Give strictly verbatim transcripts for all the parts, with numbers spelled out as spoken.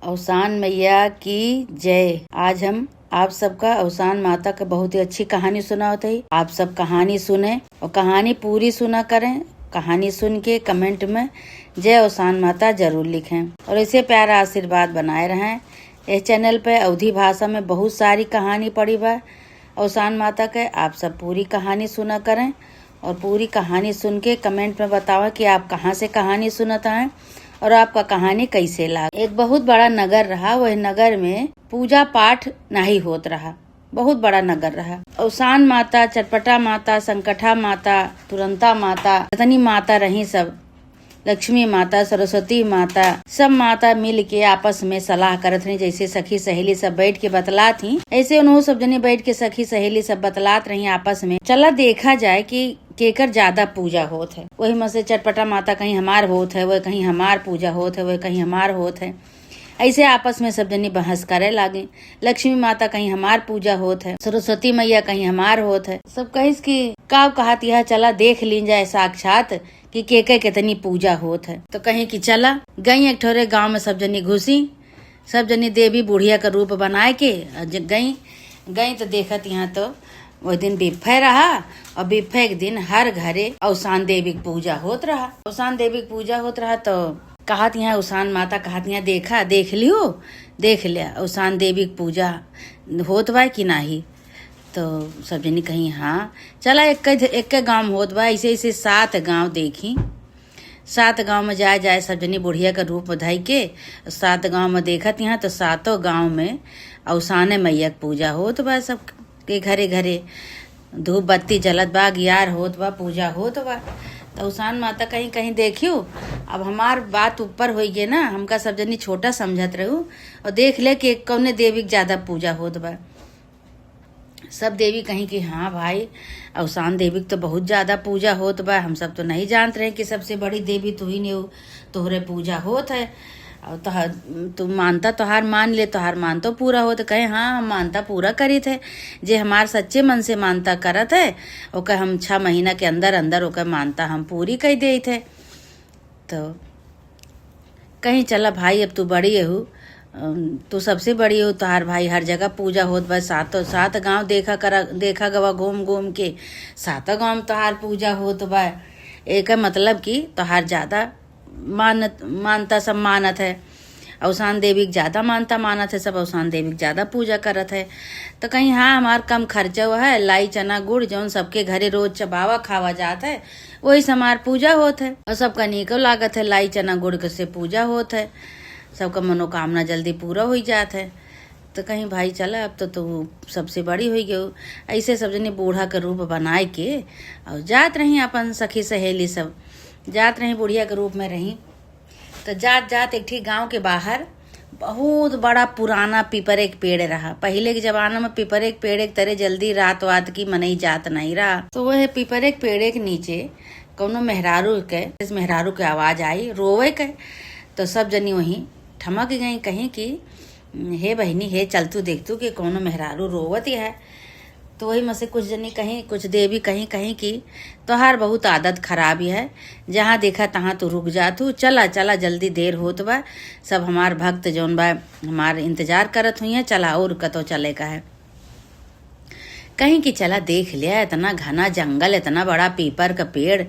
अवसान मैया की जय। आज हम आप सबका अवसान माता के बहुत ही अच्छी कहानी सुनावत हई। आप सब कहानी सुने और कहानी पूरी सुना करें। कहानी सुन के comment में जय अवसान माता जरूर लिखें और ऐसे प्यारा आशीर्वाद बनाए रहें। इस channel पे अवधी भाषा में बहुत सारी कहानी पड़ी बा अवसान माता के। आप सब पूरी कहानी सुना करें और पूरी कहानी सुन के comment में बतावें कि आप कहाँ से कहानी सुनत हैं और आपका कहानी कैसे लाग। एक बहुत बड़ा नगर रहा, वह नगर में पूजा पाठ नहीं होत रहा। बहुत बड़ा नगर रहा। अवसान माता, चटपटा माता, संकठा माता, तुरंता माता, जितनी माता रही सब, लक्ष्मी माता, सरस्वती माता, सब माता मिल के आपस में सलाह करत रही। जैसे सखी सहेली सब बैठ के बतलात ही, ऐसे उन्हों सब जनी बैठ के, सखी सहेली सब बतलात रही आपस में, चला देखा जाए कि केकर ज्यादा पूजा होत है। वही में से चटपटा माता कहीं हमार होत है, वह कहीं हमार पूजा होत है, वह कहीं हमार होत है। ऐसे आपस में सब जनी बहस करे लागे। लक्ष्मी माता कहीं हमार पूजा होत है, सरस्वती मैया कहीं हमार होत है। सब कहिस कि का कहत यह, चला देख लीन जाए साक्षात कि के के कितनी पूजा होत है। तो कहीं कि चला गई एक ठोरे गाँव में सब जनी घुसी, सब जनी देवी बुढ़िया का रूप बनाए के और ज-, गई गई तो देखत यहाँ तो वह दिन बिफे रहा और बिफे के दिन हर घरे अवसान देवी की पूजा होत रहा। अवसान देवी की पूजा होत रहा तो कहत यहाँ अवसान माता कहत यहाँ, देखा, देख लियो, देख लिया अवसान देवी की पूजा होत बा कि नाही। तो सब जनी कहीं हाँ, चला एक एक गाँव होत बा, ऐसे ऐसे सात गाँव देखी। सात गाँव में जाए जाए सब जनी बुढ़िया के रूप में धई के सात गाँव में देखत यहाँ तो सातों गाँव में अवसाने मैया के पूजा होत बा सब के घरे घरे। धूप बत्ती जलत बा, अगियार होत बा, पूजा होत बा। तो अवसान माता कहीं कहीं देखियो, अब हमार बात ऊपर होई गे ना, हमका सब जनी छोटा समझत रहू और देख ले कि कौने देवी के ज्यादा पूजा होत बा। सब देवी कहीं कि हाँ भाई, अवसान देवी के तो बहुत ज्यादा पूजा होत बा, हम सब तो नहीं जानत रहे कि सबसे बड़ी देवी तू ही ने, तोहरे पूजा होत है। और तोहार, तू मानता तोहार मान ले, तोहार मानतो पूरा होत। कहे हाँ, हम मानता पूरा करीत है। जे हमार सच्चे मन से मानता करत है, ओकर हम छह महीना के अंदर अंदर ओकर मानता हम पूरी कर देत है। तो कहीं चला भाई, अब तू बड़ी हू, अम, तू सबसे बड़ी हू, तोहार भाई हर जगह पूजा होत बा। सातों, सात गाँव देखा करा, देखा गवा घूम घूम के, सातों गाँव में तोहार पूजा होत बा। एकर मतलब कि तोहार ज्यादा मानत, मानता सब मानत है, अवसान देवी के ज्यादा मानता मानत है सब, अवसान देवी के ज्यादा पूजा करत है। तो कहीं हाँ, हमार कम खर्चा हुआ है, लाई चना गुड़ जौन सबके घरे रोज चबावा खावा जात है, वही से हमार पूजा होत है। और सबका नीको लागत है, लाई चना गुड़ के से पूजा होत है, सबका मनोकामना जल्दी पूरा हुई जात है। तो कहीं भाई चला, अब तो तू सबसे बड़ी हुई गयो। ऐसे सब जनी बूढ़ा के रूप बनाए के और जात रही अपन सखी सहेली सब, जात रही बुढ़िया के रूप में रही। तो जात जात एक ठी गाँव के बाहर बहुत बड़ा पुराना पीपरे के पेड़ रहा। पहिले के जमाना में पीपरे के पेड़ के तरे जल्दी रात वात की मनई जात नहीं रहा। तो वह पीपरे के पेड़े के नीचे कौनो मेहरारू के, इस मेहरारू के आवाज आई रोवे के। तो सब जनी वहीं ठमक गई, कहीं कि, "हे बहिनी, हे चल तू देख तू कि कौनो मेहरारू रोवत है।" तो वही में से कुछ जनी कहीं, कुछ देवी कहीं, कहीं कि तोहार बहुत आदत खराब है, जहाँ देखा तहाँ तू रुक जात हू। चला, चला, जल्दी देर होत बा, सब हमार भक्त जौन बा हमार इंतजार करत हुई है, चला और कतो चले का है। कहीं कि चला देख लिया, इतना घना जंगल, इतना बड़ा पीपर का पेड़,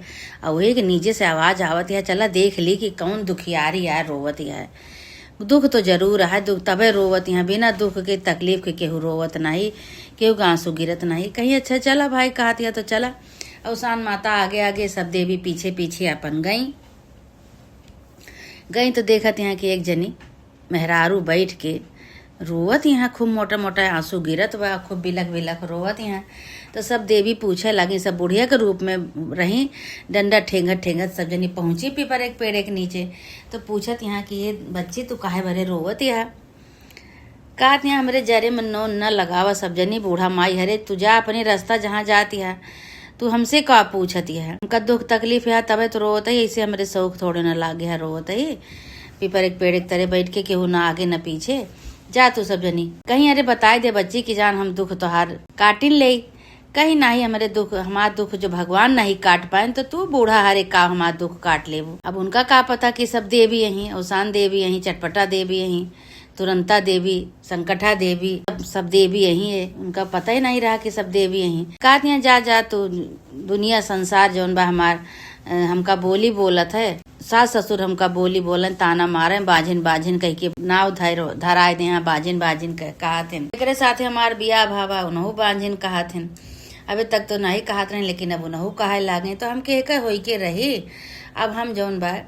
और वही के नीचे से आवाज आवत है, चला देख ली कि कौन दुखियारी है, रोवत है। दुख तो जरूर है, दुख तबे रोवत है, बिना दुख के तकलीफ के केहू रोवत नहीं, केहू के आंसू गिरत नहीं। कहीं अच्छा चला भाई कहत है तो चला। अवसान माता आगे आगे, सब देवी पीछे पीछे अपन गई। गई तो देखत यहाँ कि एक जनी मेहरारू बैठ के रोवत यहाँ, खूब मोटा मोटा आंसू गिरत बा, खूब बिलख बिलख रोवत यहाँ। तो सब देवी पूछे लागी, सब बुढ़िया के रूप में रही, डंडा ठेंगत ठेंगत सब जनी पहुँची पीपर एक पेड़े के नीचे। तो पूछत यहाँ कि "ये बच्ची, तू काहे बरे रोवत यहाँ?" कहत यहाँ, "हमरे जरे में नोन न लगावा सब जनी, बूढ़ा माई हरे, तू जा अपनी रास्ता जहाँ जात यहाँ, तू हमसे का पूछत यहाँ? हमका दुख तकलीफ यहाँ तबे तो रोवत है, ऐसे हमरे शौक थोड़े न लागे है रोवत है। पीपर एक पेड़ एक तरे बैठ के केहू ना आगे न पीछे, जा तू सब जनी।" कहीं, "अरे बताए दे बच्ची कि जान हम दुख तोहार काटिन ले।" कहीं, "नाही, हमरे दुख, हमार दुख जो भगवान नहीं काट पाए तो तू बूढ़ा हरे का हमार दुख काट लेबू?" अब उनका का पता कि सब देवी यहीं, अवसान देवी यहीं, चटपटा देवी यहीं, तुरंता देवी, संकठा देवी, सब, सब देवी यही है। उनका पता ही नहीं रहा कि सब देवी यही। कहत हैं, "जा, जा, तू दुनिया संसार जौन बा हमार, अ, हमका बोली बोलत है, सास ससुर हमका बोली बोलन, ताना मारे, बाझिन, बाझिन कह के नाव धर-, धराए दे हैं, बाझिन, बाझिन कह, कहत हैं। एकरे साथे हमार बियाह भावा, उनहु बाझिन कहत हैं। अबे तक तो नहीं कहत रहे, लेकिन अब उनहु कहे लागे, तो हम के का होई के रही।" अब हम जौन बा,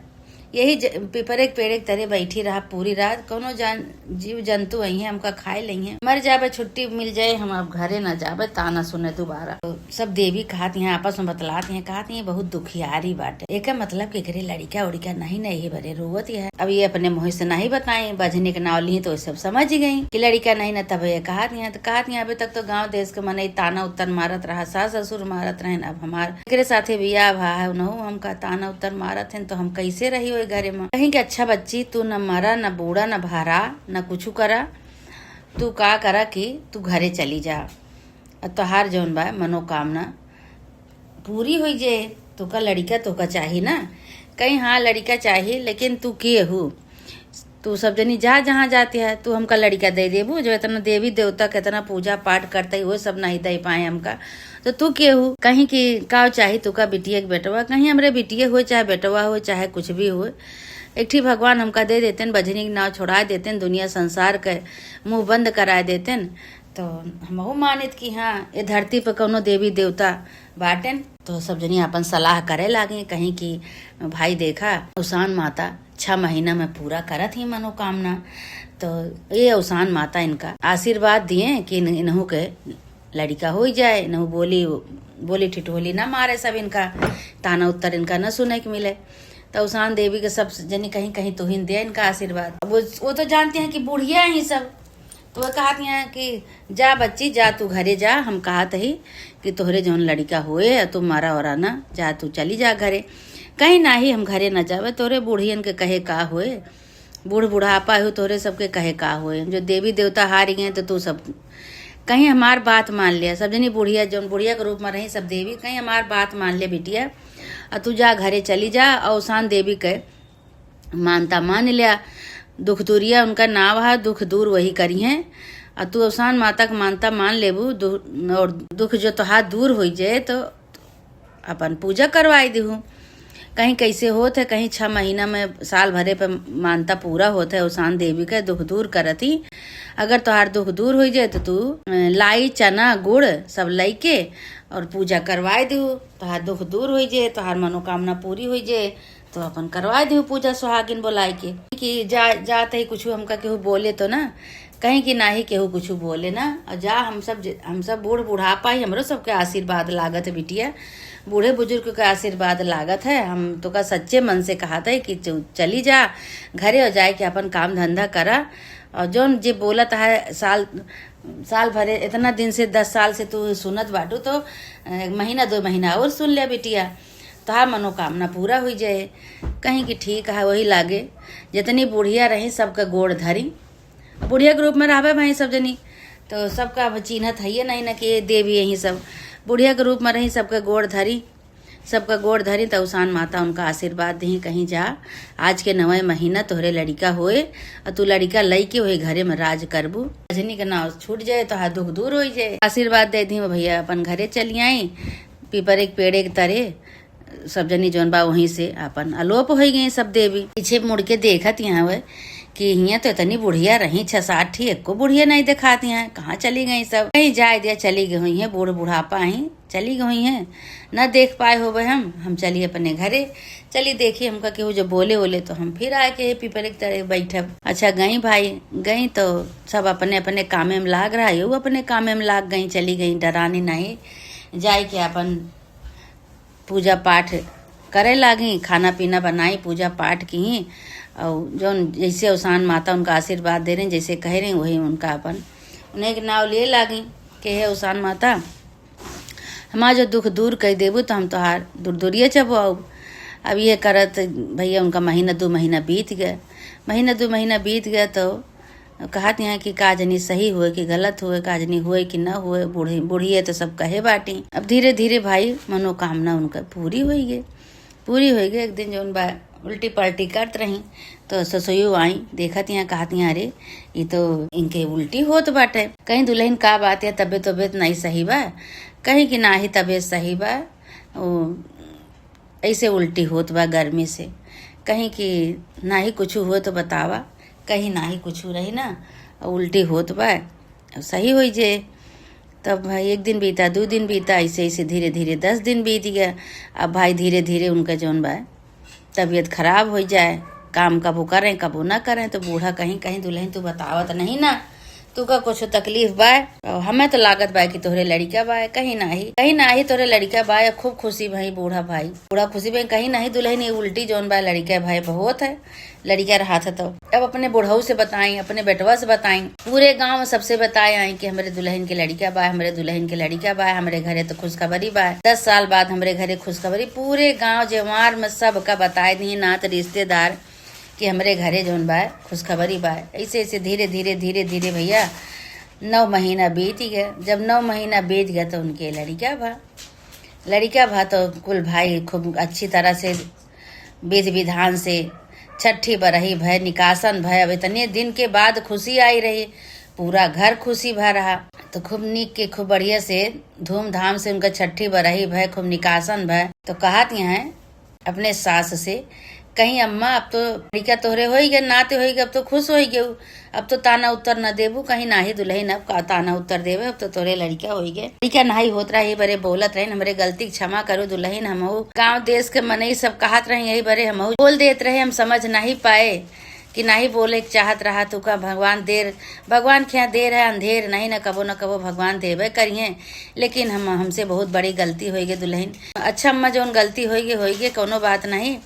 यही ज-, पीपरे के पेड़े के तरे बैठी रहा पूरी रात। कौनो जान, जीव जंतु अइहें, हमका खाए लइहें। मर जाबे, छुट्टी मिल जाए, हम अब घरे ना जाबे, ताना सुने दोबारा। तो सब देवी कहत हैं, आपस में बतलात हैं, कहत हैं, "बहुत दुखियारी बाटे। एके मतलब कि एकरे लड़िका उड़िका नहीं, नहीं बरे रोवत है।" अब ये अपने मुँह से नहीं बताई, बझने के नाव ली तो सब समझ गई कि लड़िका नहीं ना, तब ये कहत हैं। तो कहत हैं, "अबे तक तो गाँव देश के मनई ताना उत्तर मारत रहा, सास ससुर मारत रहन, अब हमार एकरे साथे बियाह भा है, उनहु हमका ताना उत्तर मारत हैं, तो हम कैसे रही ओए घरे में?" कहीं कि, "अच्छा बच्ची, तू न मरा, न बूढ़ा, न भरा, न कुछ करा, तू का करा कि तू घरे चली जा, और तोहार जौन बा मनोकामना पूरी होई जे, तोका लड़िका तोका चाही ना।" कहीं, "हाँ, लड़िका चाही, लेकिन तू के हू? तू सब जनी जा, जहाँ जाती है, तू हमका लड़िका दे देबू, जो इतना देवी देवता के इतना पूजा पाठ करते ही, वो सब नहीं दे पाए हमका, तो तू के हू?" कहीं कि, "का चाही तोका, बिटिया के बेटवा?" कहीं, "हमरे बिटिया हो, चाहे बेटवा हो, चाहे कुछ भी हो, एक ठी भगवान हमका दे देतेन, बझनी के नाव छोड़ा देतेन, दुनिया संसार के मुँह बंद करा देतेन।" तो हमहू मानित कि हाँ, ये धरती पर कौनो देवी देवता बाटेन। तो सब जनी अपन सलाह करे लागी, कहीं कि, "भाई देखा, अवसान माता छह महीना में पूरा करत ही मनोकामना।" तो ये अवसान माता इनका आशीर्वाद दिए कि इन-, इनहू के लड़िका होई जाए, इनहू बोली, बोली ठिठोली ना मारे, सब इनका ताना उत्तर इनका न सुने के मिले। तो अवसान देवी के सब जनी कहीं कहीं तुहिन दे इनका आशीर्वाद। अब वो, वो तो जानती हैं कि बुढ़िया ही सब, तो वो कहत हैं कि, "जा बच्ची, जा तू घरे जा, हम कहत ही कि तोहरे जौन लड़िका होए, तू मारा ओरा ना, जा तू चली जा घरे।" कहीं, "नाही, हम घरे ना जावे, तोहरे बुढ़ियन के कहे का होए, बूढ़ बुढ़ापा हो, तोहरे सबके कहे का होए, जो देवी देवता हार गए तो तू सब।" कहीं, "हमार बात मान लिया।" सब जनी बुढ़िया, जौन बुढ़िया के रूप में रही सब देवी, कहीं, "हमार बात मान ले बिटिया, और तू जा घरे चली जा, और अवसान देवी के मानता मान लिया, दुख दूरिया उनका नाव है, दुख दूर वही करी हैं। और तू अवसान माता के मानता मान लेबू, दु-, और दुख जो तोहार दूर होई जाए तो अपन पूजा करवाई दिहू।" कहीं कैसे होत है, कहीं छह महीना में, साल भरे पे मानता पूरा होत है, अवसान देवी के दुख दूर करत ही। अगर तोहार दुख दूर होई जाए तो तू, अ, लाई, चना, गुड़ सब लइके और पूजा करवाई दिहू, तोहार दुख दूर होई जाए, तोहार मनोकामना पूरी होई जाए। तो अपन करवा दिहू पूजा सुहागिन बोलाए के कि जा, जात ही कुछ हमका केहू बोले तो ना, कहीं कि नाही केहू कुछ बोले ना। और जा, हम सब ज-, हम सब बूढ़ बुढ़ापा ही, हमरो सबके आशीर्वाद लागत है बिटिया, बूढ़े बुजुर्ग के आशीर्वाद लागत है। हम तोका सच्चे मन से कहत है कि चु-, चली जा घरे और जाए के अपन काम धंधा करा। और जौन जे बोलत है साल, साल भरे, इतना दिन से, दस साल से तू सुनत बाटू, तो, अ, महीना दो महीना और सुन ले बिटिया, तोहार मनोकामना पूरा हुई जाए। कहीं कि ठीक है, वही लागे, जितनी बुढ़िया रही सबके गोड़ धरी। बुढ़िया के रूप में रहबे भाई सब जनी, तो सबका अब चिन्हत है ये नहीं ना कि ये देवी यही सब। बुढ़िया के रूप में रही, सबके गोड़ धरी, सबका गोड़ धरी, तो अवसान माता उनका आशीर्वाद दी, कहीं जा, आज के नवे महीना तोहरे लड़िका होए, और तू लड़िका लइके वही घरे में राज करबू। बझनी के नाव छूट जाए, तोहार दुख दूर होई जाए। आशीर्वाद दे दी भैया, अपन घरे चली आई, पीपर एक पेड़ एक तरे। सब जनी जौन बा वहीं से आपन अलोप होई गई सब देवी। पीछे मुड़ के देखत यहाँ हुए कि हियाँ तो इतनी बुढ़िया रही, छह सात ठी, एको बुढ़िया नहीं देखात यहाँ, कहाँ चली गई सब? कहीं जाए दिया, चली गई हुई हैं, बूढ़ बुढ़ापा ही चली गई हैं, न देख पाए होबे हम, हम चली अपने घरे। चली देखी हमका केहू जो बोले वोले तो हम फिर आए के पीपल के तरे बैठब। अच्छा गई भाई, गई तो सब अपने अपने कामे में लाग रहा, यहू अपने कामे में लाग गई, चली गई, डरानी नहीं, जाए के अपन पूजा पाठ करे लागी, खाना पीना बनाई, पूजा पाठ की। और जौन जैसे अवसान माता उनका आशीर्वाद दे रही, जैसे कह रही वही उनका अपन उन्हें के नाव लिए लागी कि हे अवसान माता, हमार जो दुख दूर कर देबू तो हम तोहार दूर दूरिये चबो आऊ। अब ये करत भैया उनका महीना दो महीना बीत गया। महीना दो महीना बीत गया तो कहत यहाँ कि का जनी सही हुए कि गलत हुए, का जनी हुए कि न हुए। बूढ़ी, बूढ़िए तो सब कहे बाटी। अब धीरे धीरे भाई मनोकामना उनका पूरी होई गई, पूरी होई गई। एक दिन जौन बा उल्टी पलटी करत रही। तो ससुइयो आई, देखत यहाँ, कहत यहाँ, "अरे, ई तो इनके उल्टी होत बाटे।" कहीं, "दुलहिन, का बात है, तबियत तबियत नाहीं सही बा?" कहीं कि, "नाहीं, तबियत सही बा, ओ, ऐसे उल्टी होत बा गर्मी से।" कहीं कि, "नाहीं कुछ हो तो बतावा।" कहीं, "नाहीं कुछ रही ना, उल्टी होत बा, सही होई जे।" तब भाई एक दिन बीता, दू दिन बीता, ऐसे ऐसे धीरे धीरे दस दिन बीत गया। अब भाई धीरे धीरे उनका जौन बा तबीयत खराब हो जाए, काम कबो करें कबो ना करें। तो बूढ़ा कहीं, "कहीं दुलहिन तू बतावत नहीं ना, तू का कुछ तकलीफ बा? और हमें तो लागत बा कि तोहरे लड़िका बा।" कहीं, "नाहीं, कहीं नाहीं, तोहरे लड़िका बा।" खूब खुशी भई बूढ़ा भाई, बूढ़ा खुशी भई, कहीं, "नाहीं दुलहिन, ये उल्टी जौन बा लड़िका भाई बहुत है।" लड़िका रहत है तो अब अपने बुढ़ऊ से बताई, अपने बेटवा से बताई, पूरे गाँव में सबसे बताए आई कि हमरे दुलहिन के लड़िका बा, हमरे दुलहिन के लड़िका बा, हमरे घरे तो खुशखबरी बा, दस साल बाद हमरे घरे खुशखबरी। पूरे गाँव जवार में सबका बताए दी, नात रिश्तेदार, कि हमरे घरे जौन बा खुशखबरी बा। ऐसे ऐसे धीरे धीरे धीरे धीरे भैया नौ महीना बीत गया। जब नौ महीना बीत गया तो उनके लड़िका भा, लड़िका भा तो कुल भाई खूब अच्छी तरह से विधि विधान से छठी बरही भय, निकासन भय। अब इतने दिन के बाद खुशी आई रही, पूरा घर खुशी भा रहा। तो खूब नीक के, खूब बढ़िया से, धूमधाम से उनका छठी बरही भय, खूब निकासन भय। तो कहत यहाँ अपने सास से, कहीं, "अम्मा, अब तो लड़िका तोहरे होई गए, नाते होई गए, अब तो खुश होई गए, अब तो ताना उत्तर न देबू।" कहीं, "नाहीं दुलहिन, अब का ताना उत्तर देबे, अब तो तोहरे लड़िका होई गए।" लड़िका नाहीं होत रहा, यही बरे बोलत रहे, "हमरे गलती के क्षमा करू दुलहिन, हमहू गाँव देश के मनई सब कहत रहे, यही बरे हमहू बोल देत रहे, हम समझ नाहीं पाए कि नाहीं बोले के चाहत रहा, तू का भगवान देर, भगवान के यहाँ देर है अंधेर नहीं, न कबो न कबो भगवान देबे करिहें, लेकिन हम, हमसे बहुत बड़ी गलती होई गई दुलहिन।" "अच्छा अम्मा, जौन गलती होई गई, होई गई, कौनो बात नहीं।"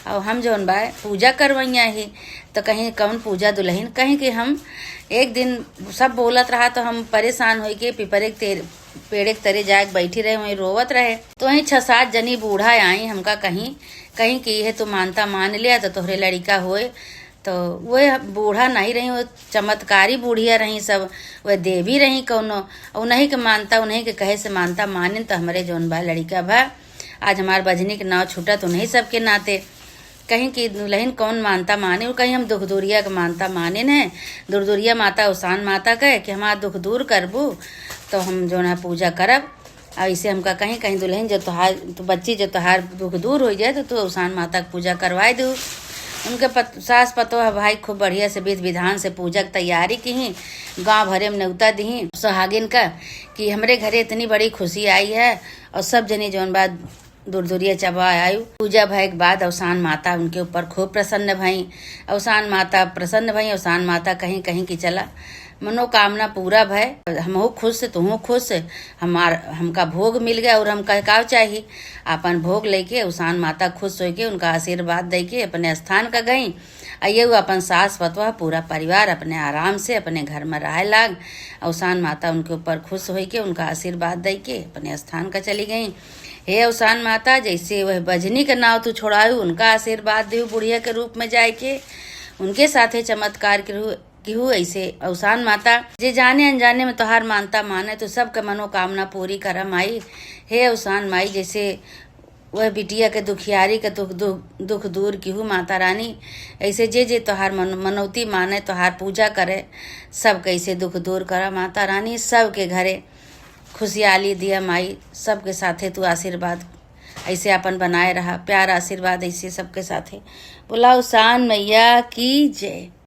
और हम जौन बा पूजा करवइया ही, तो कहीं, "कौन पूजा दुलहिन?" कहीं कि हम एक दिन सब बोलत रहा तो हम परेशान होई के पीपरे के तेर-, पेड़े के तरे जाके बैठी रहे, वहीं रोवत रहे। तो वहीं छह सात जनी बूढ़ा आई, हमका कहीं, कहीं कि "यह तो मानता मान लिया तो तोहरे लड़िका होए।" तो वह बूढ़ा नहीं रही, वो चमत्कारी बूढ़िया रही सब, वह देवी रही कौनो, उन्हीं के मानता, उन्हीं के कहे से मानता मानिन तो हमरे जौन बा लड़िका भा। आज हमार बजनी के नाव छूटत उन्हीं सबके नाते। कहीं कि दुलहिन कौन मानता माने, और कहीं हम दुख दूरिया के मानता माने न, दुर्दुरिया माता, अवसान माता कहे कि हमार दुख दूर करबू तो हम जौन है पूजा करब। और इसे हमका कहीं, कहीं दुलहिन जो तोहार, तो बच्ची जो तोहार दुख दूर हो जाए तो तू अवसान माता के पूजा करवाए दू। उनके पत-, सास पतोह भाई खूब बढ़िया से विधि विधान से पूजा के तैयारी किहीं, गाँव भरे में नेवता दिहीं सुहागिन का कि हमरे घरे इतनी बड़ी खुशी आई है और सब जनी जौन बा दुर्दुरिया चबा आयु। पूजा भय के बाद अवसान माता उनके ऊपर खूब प्रसन्न भई। अवसान माता प्रसन्न भई, अवसान माता कहीं, कहीं कि चला मनोकामना पूरा भय, हमहू खुश, तुहू खुश, हमार, हमका भोग मिल गया और हम कहे का चाही। आपन भोग लेके अवसान माता खुश होके उनका आशीर्वाद दे के अपने स्थान का गई। आ ये अपन सास पतोह पूरा परिवार अपने आराम से अपने घर में रहे लाग। अवसान माता उनके ऊपर खुश होके उनका आशीर्वाद दे के अपने स्थान का चली गई। हे अवसान माता, जैसे वह बजनी का नाव तू छोड़ायु, उनका आशीर्वाद देहु बुढ़िया के रूप में जाए के, उनके साथे चमत्कार के रू-, केहू ऐसे अवसान माता, जे जाने अनजाने में तोहार मानता माने, तो सबके मनोकामना पूरी करा माई। हे अवसान माई, जैसे वह बिटिया के दुखियारी के दुख, दुख, दुख दूर केहू माता रानी, ऐसे जे जे तोहार मन-, मनौती माने, तोहार पूजा करे, सबके ऐसे दुख दूर करा माता रानी, सबके घरे खुशियाली दिया माई, सबके साथे तू आशीर्वाद ऐसे आपन बनाए रहा, प्यार आशीर्वाद ऐसे सबके साथे। बोला अवसान मैया की जय।